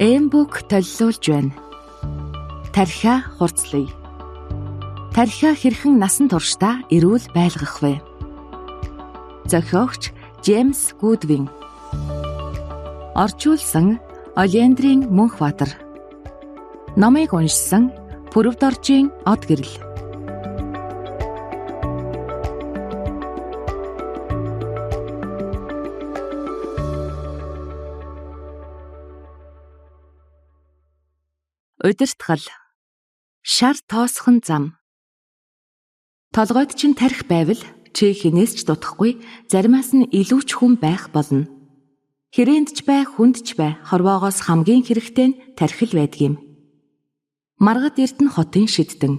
Эмбүк толилуулж байна. Тархиа хурцлая. Тархиа хэрхэн насан туршдаа эрүүл байлгах вэ? Зохиогч Джеймс Гудвин. Орчуулсан Олендрийн Мөнхбаатар. Номыг уншсан Пүрэвдоржийн од гэрэл. Удирдгал. Шар тоосхон зам. Толгойд чинь тарих байвал чи хинээс ч дутахгүй, заримаас нь илүү ч хүн байх болно. Хэрээнд ч бай, хүнд ч бай, хорвоогоос хамгийн хэрэгтэй нь тархил байдаг юм. Маргад Эрдэнэ хотын шидтэн.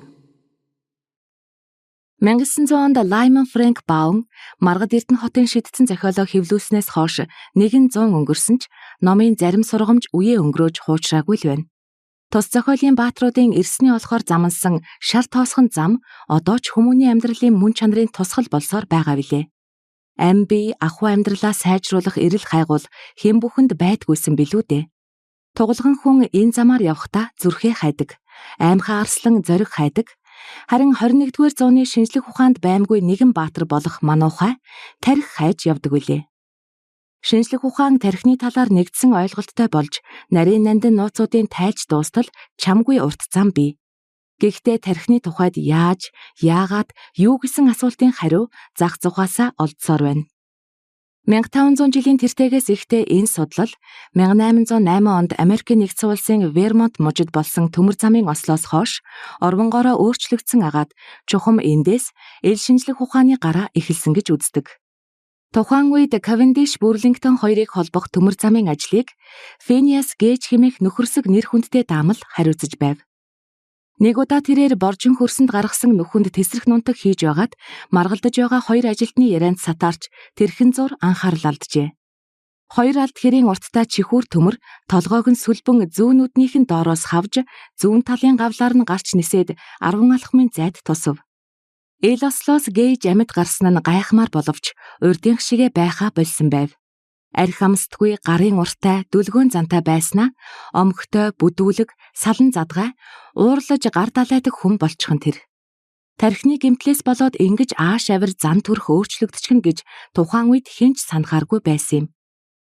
1900 онд Лайман Фрэнк Баун Маргад Эрдэнэ хотын шидтэн зохиолоо хэвлүүлснээс хойш 100 өнгөрсөн ч номын зарим сургамж үеэ өнгөрөөж хуучраагүй л байна. Тус зохиолын баатруудын эрсний олохоор замансан шар тоосхон зам одоо ч хүмүүний амьдралын мөн чанарын тусгал болсоор байгаа билээ. Ам бие ахуй амьдралаа сайжруулах эрэл хайгуул хэн бүхэнд байдгүйсэн билүү дээ. Тугалган хүн энэ замаар явхдаа зүрхээ хайдаг, аймхаа арслан зориг хайдаг. Харин 21-р зууны шинжлэх ухаанд баймгүй нэгэн баатар болох мануухай тархи хайж явдаг билээ. Шинжлэх ухаан тархины талаар нэгдсэн ойлголттой болж нарийн нандин нууцуудын тайлж дуустал чамгүй урт зам бий. Гэхдээ тархины тухайд яаж, яагаад, юу гэсэн асуултын хариу зах зухаасаа олдсоор байна. 1500 жилийн тэртээгээс ихтэй энэ судлал 1808 онд Америкийн нэгдсэн улсын Вермонт мужид болсон төмөр замын ослоос хойш орвонгоороо өөрчлөгдсөн агаад чухам эндээс эл шинжлэх ухааны гараа эхэлсэн гэж үздэг. Тухайн үед Кавендиш Бурлингтон хоёрыг холбох төмөр замын ажлыг Финиас Гейж хэмээх нөхөрсөг нэр хүндтэй даамал хариуцаж байв. Нэг удаа тэрээр боржин хөрсөнд гаргасан нөхөнд тесрэх нунтаг хийж байгаад маргалдаж байгаа хоёр ажилтны ярианд сатаарч тэрхэн зур анхаарал алджээ. Хоёр алд хэрийн урттай чихүүр төмөр толгойг нь сүлбэн зүүн нүднийх нь доороос хавж зүүн талын гавлаар нь гарч нисээд 10 алхмын зайд тусав. Эл ослоос Гейж амьд гарсан нь гайхмаар боловч урдынх шигэ байхаа болсон байв. Арх амстгүй гарын уртай дүлгөөн зантай байснаа омгтой бүдүүлэг салан задгай уурлаж гар далайдаг хүн болчихсон тэр. Тархины гэмтлээс болоод ингэж ааш авир зан төрх өөрчлөгдчихнө гэж тухайн үед хэн ч санахааргүй байсан юм.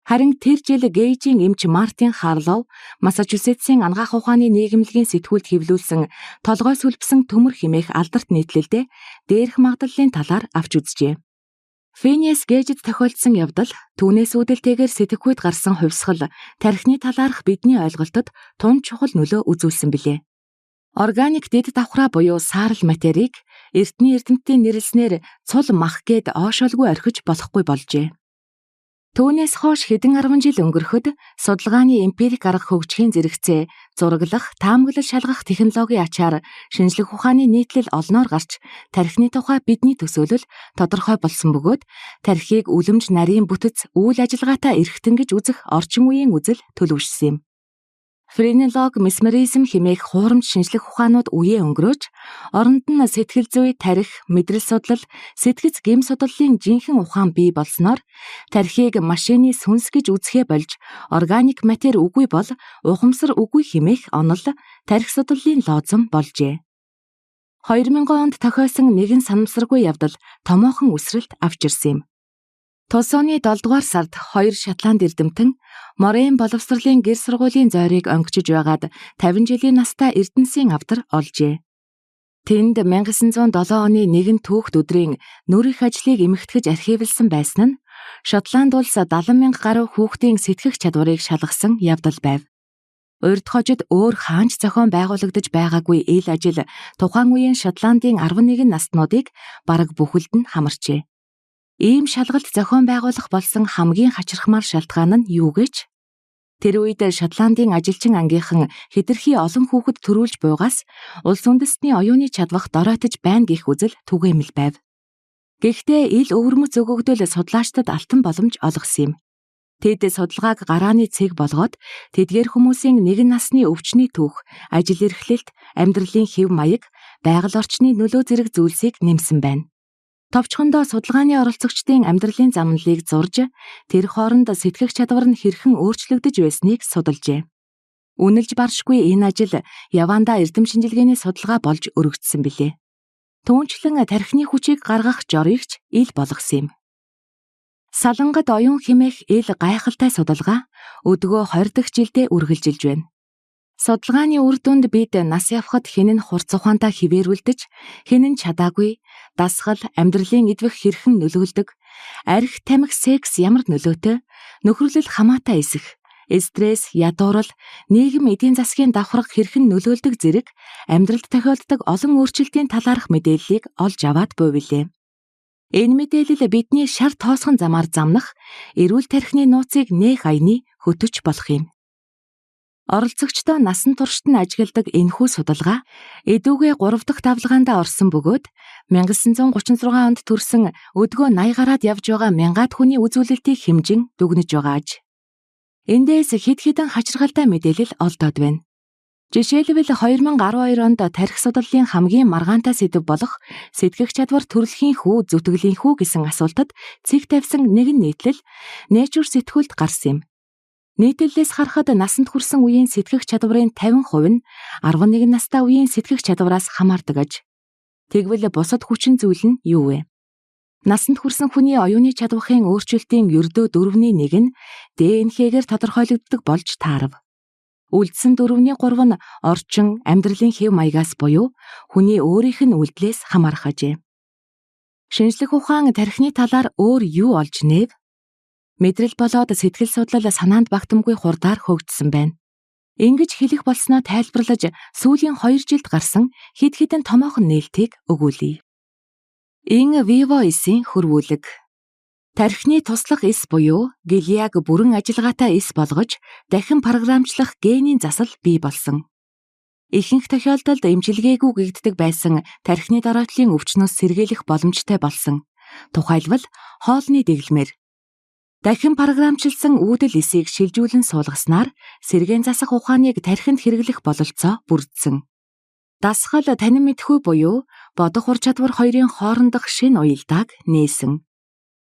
Харин тэр жил Гейжийн эмч Мартин Харлоу Массачусетсийн анагаах ухааны нийгэмлэгийн сэтгүүлд хэвлүүлсэн толгой сүлбсэн төмөр хэмээх алдарт нийтлэлдээ дээрх магадлалын талаар авч үзжээ. Финиас Гейжид тохиолдсон явдал түүнээс үүдэлтэйгээр сэтгэхүйд гарсан хувьсгал тархины талаарх бидний ойлголтод тун чухал нөлөө үзүүлсэн билээ. Органик дэд давхраа буюу саарл материйг эртний эрдэмтдийн нэрлснээр цул мах гээд оошоолгүй орхиж болохгүй болжээ. Түүнээс хойш хэдэн 10 жил өнгөрөхөд судалгааны эмпирик арга хөгжихийн зэрэгцээ зураглах, таамаглал шалгах технологийн ачаар шинжлэх ухааны нийтлэл олноор гарч тархины тухай бидний төсөөлөл тодорхой болсон бөгөөд тархийг үлэмж нарийн бүтэц үйл ажиллагаатай эрхтэн гэж үзэх орчин үеийн үзэл төлөвшсөн юм. Френолог, месмеризм хэмээх хуурамч шинжлэх ухаанууд үеэ өнгөрөөж, оронд нь сэтгэл зүй, тархи, мэдрэл судлал, сэтгэц гэм судлалын жинхэнэ ухаан бий болсноор тархийг машины сүнс гэж үзэхээ болж, органик матер үгүй бол ухамсар үгүй хэмээх онол тархи судлалын лозон болжээ. 2000 онд тохиолсон нэгэн санамсаргүй явдал томоохон үсрэлт авч ирсэн юм. Тулсооны 7 дугаар сард хоёр Шотланд эрдэмтэн Морен боловсролын гэр сургуулийн зойрыг онгичж байгаад 50 жилийн настай Эрдэнэсийн авдар олжээ. Тэнд 1907 оны нэгэн түүхт өдрийн нүр их ажлыг эмхтгэж архивлсан байсан нь Шотланд улс 70 мянга гаруй хүүхдийн сэтгэх чадварыг шалгасан явдал байв. Урд хожид өөр хаанч зохион байгуулагдаж байгаагүй ил ажил тухайн үеийн Шотландын 11 наснуудыг бараг бүхэлд нь хамарчээ. Ийм шалгалт зохион байгуулах болсон хамгийн хачирхмаар шалтгаан нь юу гэж? Тэр үед Шотландын ажилчин ангийнхан хэтэрхий олон хүүхэд төрүүлж буйгаас улс үндэстний оюуны чадвах доройтож байна гэх үзэл түгээмэл байв. Гэхдээ ил өвөрмөц өгөгдөл судлаачдад алтан боломж олгосон юм. Тэд судалгааг гарааны цэг болгоод тэдгээр хүмүүсийн нэгэн насны өвчний түүх, ажил эрхлэлт, амьдралын хэв маяг, байгаль орчны нөлөө зэрэг зүйлсийг нэмсэн байна. Товчхондоо судалгааны оролцогчдын амьдралын замналыг зурж, тэр хооронд сэтгэх чадвар нь хэрхэн өөрчлөгдөж байсныг судалжээ. Үнэлж баршгүй энэ ажил явандаа эрдэм шинжилгээний судалгаа болж өргөжсөн билээ. Түүнчлэн тархины хүчийг гаргах жорыг ч ил болгосон юм. Салангад оюун хэмээх ил гайхалтай судалгаа өдгөө 20 дахь жилдээ үргэлжилж байна. Судалгааны үр дүнд бид нас явхад хэн нь хурц ухаантай хിവэрвэлдэж, хэн нь чадаагүй, дасгал, амьдралын эдвэх хэрхэн нөлөөлдөг, арх, тамхи, секс ямар нөлөөтэй, нөхөрлөл хамаатай эсэх, стресс, ядуурал, нийгэм эдийн засгийн давхарга хэрхэн нөлөөлдөг зэрэг амьдралд тохиолддог олон өөрчлөлтийн талаарх мэдээллийг олж аваад буй билээ. Энэ мэдээлэл бидний шар тоосгон замаар замнах эрүүл тархины нууцыг нээх аяны хөтөч болох юм. Оролцогчдоо насан туршид нь ажигладаг энэхүү судалгаа эдүүгээ 3 дахь давлгаандаа орсон бөгөөд 1936 онд төрсэн өдгөө 80 гараад явж байгаа мянгаад хүний үзүүлэлтийг хэмжин дүгнэж байгаа аж. Эндээс хэд хэдэн хачирхалтай мэдээлэл олдоод байна. Жишээлбэл 2012 онд тархи судлалын хамгийн маргаантай сэдэв болох сэтгэх чадвар төрөлхийн хүү, зүтгэлийн хүү гэсэн асуултад цэг тавьсан нэгэн нийтлэл Nature сэтгүүлд гарсан юм. Нийтлэлээс харахад насанд хүрсэн үеийн сэтгэх чадварын 50% нь 11 настай үеийн сэтгэх чадвараас хамаардаг аж. Тэгвэл бусад хүчин зүйл нь юу вэ? Насанд хүрсэн хүний оюуны чадварын өөрчлөлтийн ердөө 1/4 нь ДНХ-гээр тодорхойлогддог болж таарав. Үлдсэн 3/4 нь орчин, амьдралын хэв маягаас буюу хүний өөрийнх нь үйлдэлээс хамаарах ажээ. Шинжлэх ухаан тархины талаар өөр юу олж нээв? Мэдрэл болоод сэтгэл судлал санаанд багтамгүй хурдаар хөгжсөн байна. Ингэж хэлэх болсноо тайлбарлаж сүүлийн 2 жилд гарсан хэд хэдэн томоохон нээлтийг өгүүлье. In vivo эсийн хөрвүүлэг. Тархины туслах эс буюу глиаг бүрэн ажиллагаатай эс болгож дахин програмчлах генийн засал бий болсон. Ихэнх тохиолдолд эмчилгээгүй гэгддэг байсан тархины дороотлын өвчнөөс сэргийлэх боломжтой болсон. Тухайлбал хоолны дэглэмээр. Дахин програмчилсан үүдэл эсийг шилжүүлэн суулгаснаар сэргээн засах ухааныг тархинд хэрэглэх бололцоо бүрдсэн. Дасгал танин мэдхүй буюу бодох ур чадвар хоёрын хоорондох шинэ уялдааг нээсэн.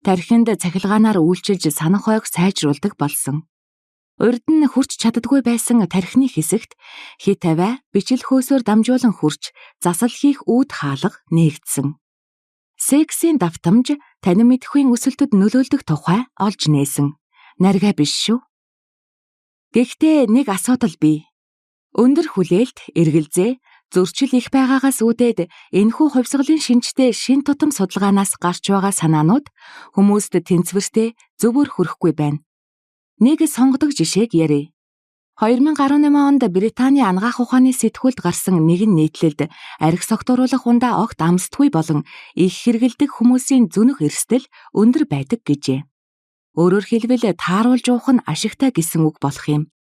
Тархинд цахилгаанаар үйлчилж санах ойг сайжруулдаг болсон. Урд нь хурч чаддаггүй байсан тархины хэсэгт хит авиа бичил хөөсөөр дамжуулан хурч засал хийх үүд хаалга нээгдсэн. Сексийн давтамж танин мэдхүйн өсөлтөд нөлөөлдөг тухай олж нээсэн. Наргай биш шүү. Гэхдээ нэг асуудал бий. Өндөр хүлээлт, эргэлзээ, зөрчил их байгаагаас үүдээд энэхүү хувьсгалын шинжтэй шин тутам судалгаанаас гарч байгаа санаанууд хүмүүст тэнцвэртэй зөвөр хүрэхгүй байна. Нэг сонгодог жишээг ярья. 2018 онд Британий анагаах ухааны сэтгүүлд гарсан нэгэн нийтлэлд архи согтууруулах ундаа огт амсдаггүй болон их хэрэглэдэг хүмүүсийн зөнөх эрсдэл өндөр байдаг гэжээ. Өөрөөр хэлбэл тааруулж уух нь ашигтай гэсэн үг болох юм.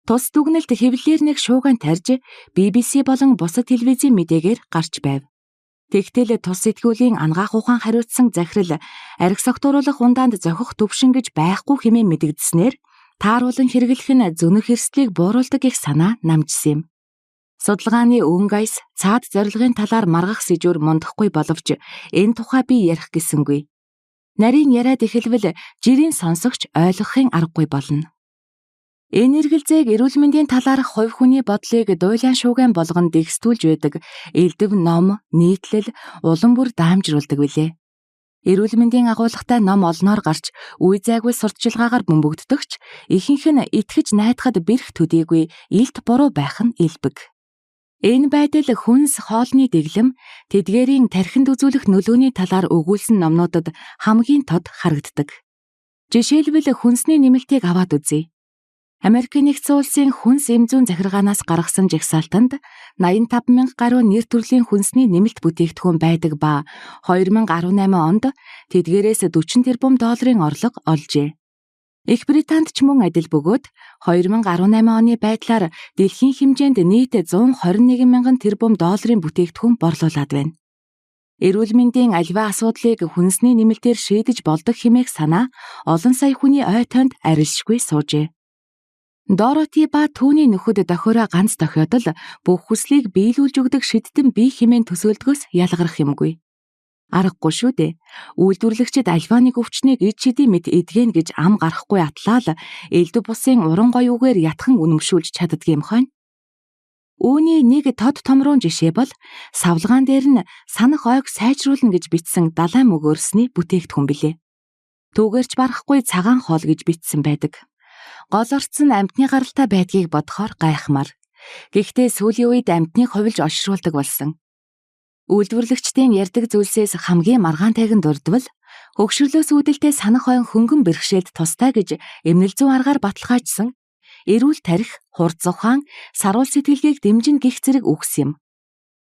Тус дүгнэлт хэвлэлээр нэг шуугиан тарьж BBC болон бусад телевизийн мэдээгээр гарч байв. Тэгтэл тус сэтгүүлийн анагаах ухаан хариуцсан захирал архи согтууруулах ундаанд зохих төвшин гэж байхгүй хэмээн мэдэгдсэнээр тааруулан хэрэглэх нь зөнөх эрсдлийг бууруулдаг гэх санаа намжсан юм. Судалгааны өнгө аяс цаад зорилгын талаар маргах сэжүүр мундахгүй боловч энэ тухай би ярих гэсэнгүй. Нарийн яриад эхэлвэл жирийн сонсогч ойлгохын аргагүй болно. Энэ эргэлзээг эрүүл мэндийн талаарх хувь хүний бодлыг дуйлан шуугиан болгон дэгсдүүлж байдаг элдэв ном, нийтлэл улам бүр даамжруулдаг билээ. Эрүүл мэндийн агуулгатай ном олноор гарч үе зайгүй сурталчилгаагаар бөмбөгддөг ч ихэнх нь итгэж найдахад бэрх төдийгүй илт буруу байх нь элбэг. Энэ байдал хүнс хоолны дэглэм тэдгээрийн тархинд үзүүлэх нөлөөний талаар өгүүлсэн номнуудад хамгийн тод харагддаг. Жишээлбэл хүнсний нэмэлтийг аваад үзье. Америкийн нэгдсэн улсын хүнс эм зүйн захиргаанаас гаргасан жагсаалтанд 85 мянга гаруй нэр төрлийн хүнсний нэмэлт бүтээгдэхүүн байдаг ба 2018 онд тэдгээрээс 40 тэрбум долларын орлого олжээ. Их Британд ч мөн адил бөгөөд 2018 оны байдлаар дэлхийн хэмжээнд нийт 121 мянган тэрбум долларын бүтээгдэхүүн борлуулад байна. Эрүүл мэндийн аливаа асуудлыг хүнсний нэмэлтээр шийдэж болдог хэмээх санаа олон сая хүний ой тойнд арилшгүй суужээ. Дороти ба түүний нөхөд дохиороо ганц тохиолдол бүх хүслийг биелүүлж өгдөг шидтэн бие хэмээн төсөөлдгөөс ялгарх юмгүй. Аргагүй шүү дээ. Үйлдвэрлэгчид альва нэг өвчнийг ид шидийн мэт эдгэн гэж ам гарахгүй атлаа л элдв бусын уран гоё үгээр ятхан үнэмшүүлж чаддаг юм хойно. Үүний нэг тод томрон жишээ бол савлгаан дээр нь санах ойг сайжруулна гэж бичсэн далайн мөгөөрсний бүтээгдэхүүн билээ. Түүгээрч барахгүй цагаан хоол гэж бичсэн байдаг. Гол орц нь амьтны гаралтай байдгийг бодохоор гайхмаар. Гэхдээ сүүлийн үед амьтныг хувилж олшруулдаг болсон. Үйлдвэрлэгчдийн ярьдаг зүйлсээс хамгийн маргаантайг нь дурдвал хөгшөрлөөс үүдэлтэй санах ойн хөнгөн бэрхшээлд тустай гэж эмнэл зүйн аргаар баталгаажсан эрүүл тарих, хурц ухаан, саруул сэтгэлгээг дэмжин гих зэрэг үгс юм.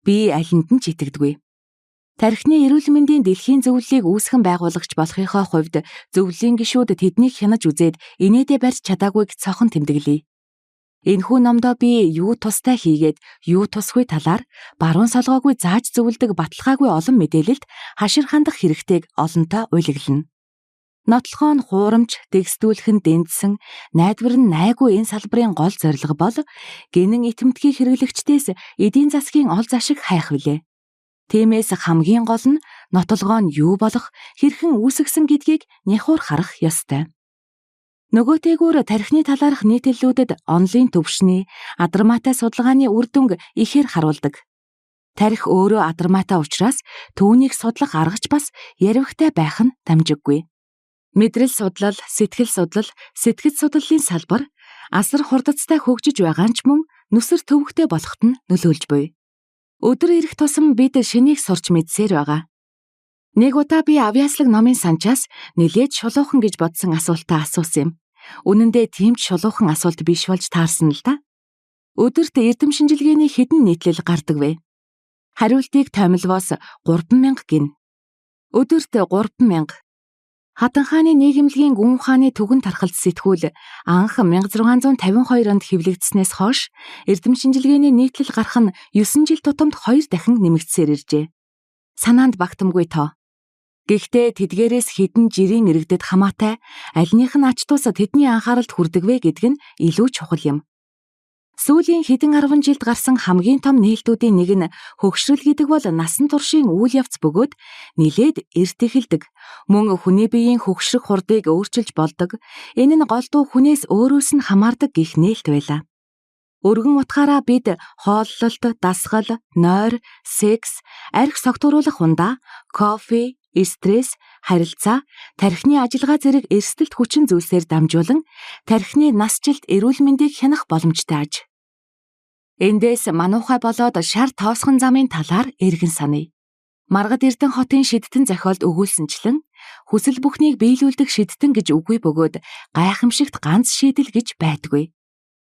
Би алинд нь ч итгэдэггүй. Тархины эрүүл мэндийн дэлхийн зөвлөлийг үүсгэн байгуулагч болохынхоо хувьд зөвлөлийн гишүүд тэднийг хянаж үзээд инээдээ барьж чадаагүйг цохон тэмдэглэе. Энэхүү номдоо би юу тустай хийгээд юу тусгүй талаар баруун солгоогүй зааж зөвлөдөг баталгаагүй олон мэдээлэлд хашир хандах хэрэгтэйг олонтоо уйлаглана. Нотлохоо нь хуурамч, дэгсдүүлэх нь дэндсэн, найдвар нь найгүй энэ салбарын гол зорилго бол гинэн итэмтгий хэрэглэгчдээс эдийн засгийн ол зашиг хайх билээ. Тиймээс хамгийн гол нь нотолгоо нь юу болох, хэрхэн үүсгэсэн гэдгийг няхуур харах ёстой. Нөгөөтэйгүүр тархины талаарх нийтлэлүүдэд онлын төвшний, адармаатай судалгааны үр дүнг ихээр харуулдаг. Тархи өөрөө адармаатай учраас түүнийг судлах аргач бас яривхтай байх нь дамжиггүй. Мэдрэл судлал, сэтгэл судлал, сэтгэц судлалын салбар асар хурдацтай хөгжиж байгаа нь ч мөн нүсэр төвөгтэй болоход нь нөлөөлж буй. Өдөр ирэх тусам бид шинийг сурч мэдсээр байгаа. Нэг удаа би авьяаслаг номын санчаас нэлээд шулуухан гэж бодсон асуултаа асуусан юм. Үнэн дээр тийм ч шулуухан асуулт биш болж таарсан л да. Өдөрт эрдэм шинжилгээний хэдэн нийтлэл гардаг вэ? Хариултыг томилвоос 3000 гин. Өдөрт 3000. Хатан хааны нийгэмлэгийн гүн ухааны түгэн тархалт сэтгүүл анх 1652 онд хэвлэгдснээс хойш эрдэм шинжилгээний нийтлэл гарах нь 9 жил тутамд 2 дахин нэмэгдсээр иржээ. Санаанд багтамгүй тоо. Гэхдээ тэдгээрээс хэдэн жирийн иргэдэд хамаатай альных нь ач тус тэдний анхааралд хүрдэг вэ гэдг нь илүү чухал юм. Сүүлийн хэдэн 10 жилд гарсан хамгийн том нээлтүүдийн нэг нь хөгшрөл гэдэг бол насан туршийн үйл явц бөгөөд нэлээд эрт эхэлдэг. Мөн хүний биеийн хөгшрөх хурдыг өөрчилж болдог. Энэ нь голдуу хүнээс өөрөөс нь хамаардаг гэх нээлт байлаа. Өргөн утгаараа бид хооллолт, дасгал, нойр, секс, арх согтууруулах хундаа, кофе, стресс, харилцаа, тархины ажиллагаа зэрэг эрсдэлт хүчин зүйлсээр дамжуулан тархины насжилт эрүүл мэндийг хянах боломжтой аж. Эндээс мануухай болоод шар тоосгон замын талаар эргэн саная. Маргад Эрдэнэ хотын шидтэн зохиолд өгүүлсэнчлэн хүсэл бүхнийг биелүүлдэг шидтэн гэж үгүй бөгөөд гайхамшигт ганц шийдэл гэж байдгүй.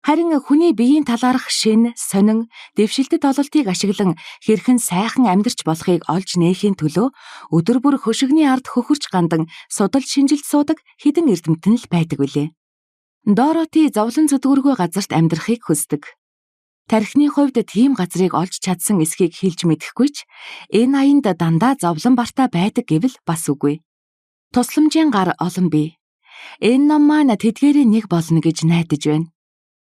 Харин хүний биеийн талаарх шин, сонин, дэвшилтэт ололтыг ашиглан хэрхэн сайхан амьдарч болохыг олж нээхийн төлөө өдөр бүр хөшигний ард хөхөрч гандан судалж шинжилж суудаг хэдэн эрдэмтэн л байдаг билээ. Дороти зовлон зүдгүүргүй газарт амьдрахыг хүсдэг. Тархины хувьд тийм газрыг олж чадсан эсхийг хэлж мэдэхгүй ч энэ аянд дандаа зовлон бартаа байдаг гэвэл бас үгүй. Тусламжийн гар олон бий. Энэ ном маань тэдгээрийн нэг болно гэж найдаж байна.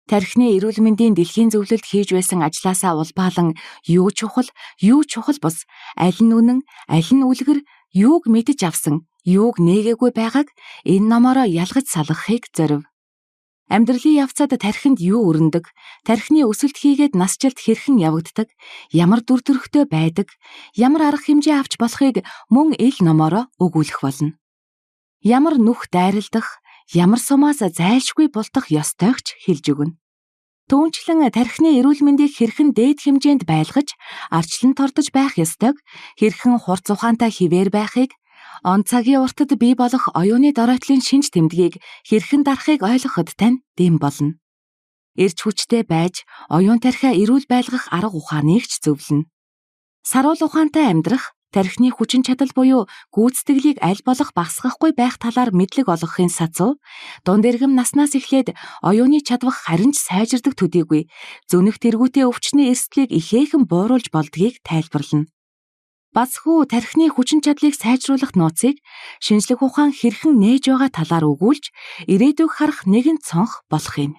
Тархины эрүүл мэндийн дэлхийн зөвлөлд хийж байсан ажлаасаа улбаалан юу чухал, юу чухал бус, аль нь үнэн, аль нь үлгэр, юуг мэдэж авсан, юуг нээгээгүй байгааг энэ номоороо ялгаж салгахыг зорив. Амьдралын явцад тархинд юу өрнөдөг, тархины өсөлт хийгээд насжилт хэрхэн явагддаг, ямар дүр төрхтэй байдаг, ямар арга хэмжээ авч болохыг мөн ил номоороо өгүүлэх болно. Ямар нүх дайралдах, ямар сумаас зайлшгүй бултах ёстойг ч хэлж өгнө. Түүнчлэн тархины эрүүл мэндийг хэрхэн дээд хэмжээнд байлгаж, арчлан тордож байх ёстойг, хэрхэн хурц ухаантай хിവэр байхыг, он цагийн уртад бий болох оюуны доройтлын шинж тэмдгийг хэрхэн дарахыг ойлгоход тань дэм болно. Эрч хүчтэй байж, оюун тархиа эрүүл байлгах арга ухааныг ч зөвлөнө. Саруул ухаантай амьдрах, тархины хүчин чадал буюу гүйцэтгэлийг аль болох багасгахгүй байх талаар мэдлэг олгохын сацуу дунд иргэм наснаас эхлээд оюуны чадвах харин ч сайжирдаг төдийгүй зөнөх тэргүүтээ өвчний эрсдлийг ихээхэн бууруулж болдгийг тайлбарлана. Бас хүү тархины хүчин чадлыг сайжруулах нууцыг шинжлэх ухаан хэрхэн нээж байгаа талаар өгүүлж ирээдүйг харах нэгэн цонх болох юм.